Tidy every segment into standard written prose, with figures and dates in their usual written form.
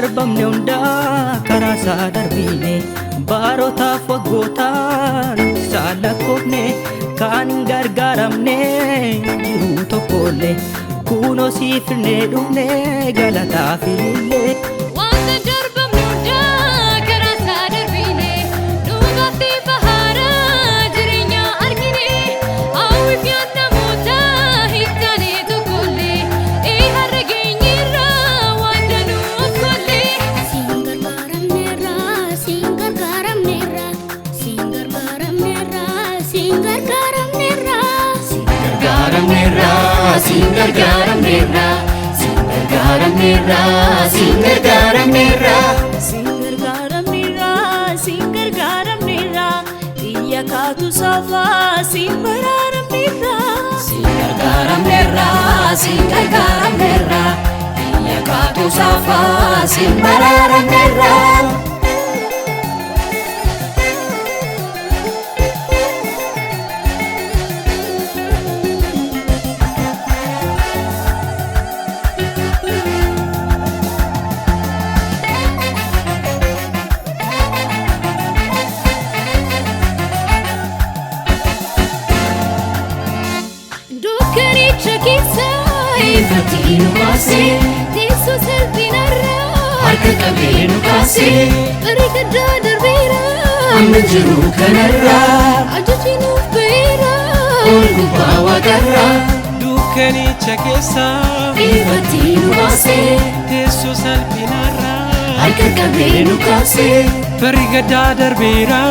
darbamne hundaa karaa isaa darbine barootaaf waggootaan isaan lakkoofne kan hin gargaaramne jiruu tokkollee kunoo siifnee dhufne galataaf ilillee. Wanta darbamne hundaa karaa isaa darbine dhugaatti baharaa jireenya argine hawwiif yaadnamoota hin taane tokkollee har'a geenyerra waan danuu of gollee. Siin gargaaramneerra, siin gargaaramneerra, siin gargaaramneerra, siin gargaaramneerra. Gargaaramneerra, siin gargaaramneerra, siin gargaaramneerra, siin gargaaramneerra. Siin gargaaramneerra, siin gargaaramneerra, xiyya kaatu saafaa siin baraaramneerra. Siin gargaaramneerra, siin gargaaramneerra, biyya kaatu saafaa siin baraaramneerra. Dukkanicha keessa Ifatti nu baasee, teessoo salphinarraa harka qabee nu kaasee, barii gaddaa darbeera amma jiru kanarraa, ajajni nuuf ba'eera ol gubbaa waaqarraa. Dukkanicha keessa Ifatti nu baasee, teessoo salphinarraa harka qabee nu kaasee, barri gaddaa darbeera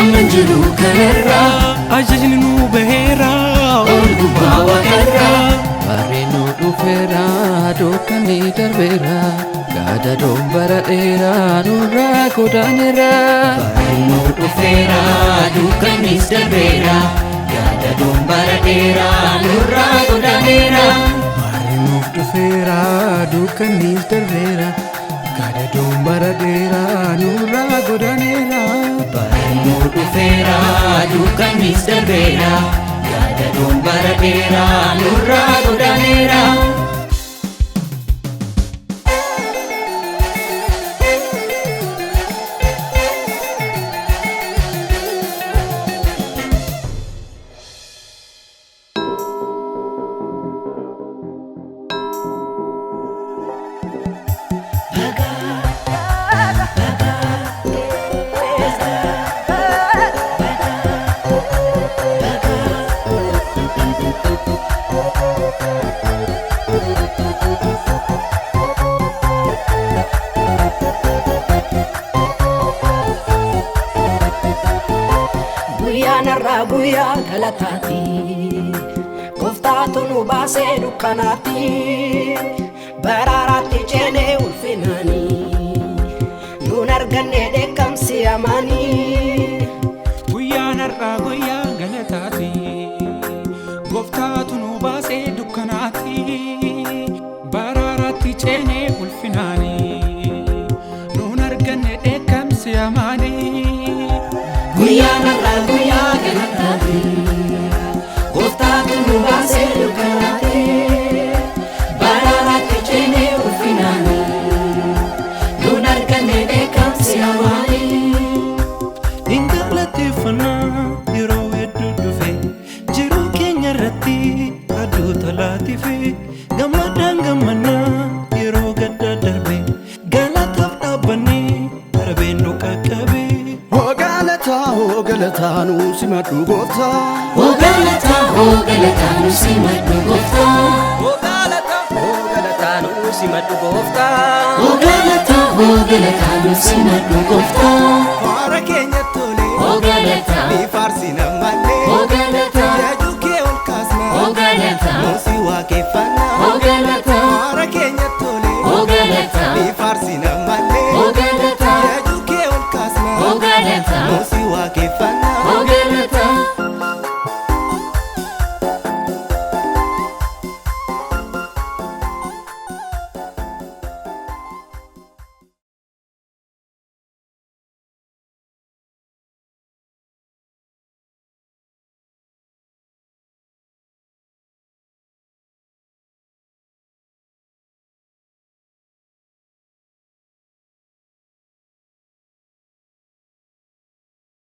amma jiru kanarraa, ajajni nu baheera ol gubbaa waaqarraa. Barri nu dhufeera dukkanni darbeera gaadadoon bara dheeraa nurraa godaaneera. Barri nu dhufeera dukkannis darbeera gaadadoon bara dheeraa nurraa godaaneera. Barri nuuf dhufeera dukkannis darbeera gaadadoon bara dheeraa nurraa godaaneera. Barri nu dhufeera dukkannis darbeera gaadadoon bara dheeraa nurraa godaaneera. Guyyaan har'aa guyyaa galataati. Gooftaatu nu baasee dukkanaatti. Baraaraatti ceenee ulfinaani. Nuun arganne dheekkamsi amaanii. Guyyaan har'aa guyyaa galataati. Gooftaatu nu baasee dukkanaatti. Baraaraatti ceenee ulfinaani. Nuun arganne dheekkamsi amaanii. Guyyaan har'aa guyyaa galataati. Gooftaatu nu baasee dukkanaatti. Baraaraatti ceenee ulfinaani. Nuun arganne dheekkamsi amaanii. Hin galateeffannaa yeroo hedduu dhufe jiruu keenya irratti aduu tolaatiif gammadaan gammannaa yeroo gadda darbe galataaf dhaabbannee darbeen nu qaqqabe. Hoo galataa hoo galataa nuu simadhu gooftaa. Hoo galataa hoo galataa nu simadhu gooftaa. Hoo galataa hoo galataa nu simadhu gooftaa. Hoo galataa hoo galataa nu simadhu gooftaa. Faara keenya tole Hoo galataa.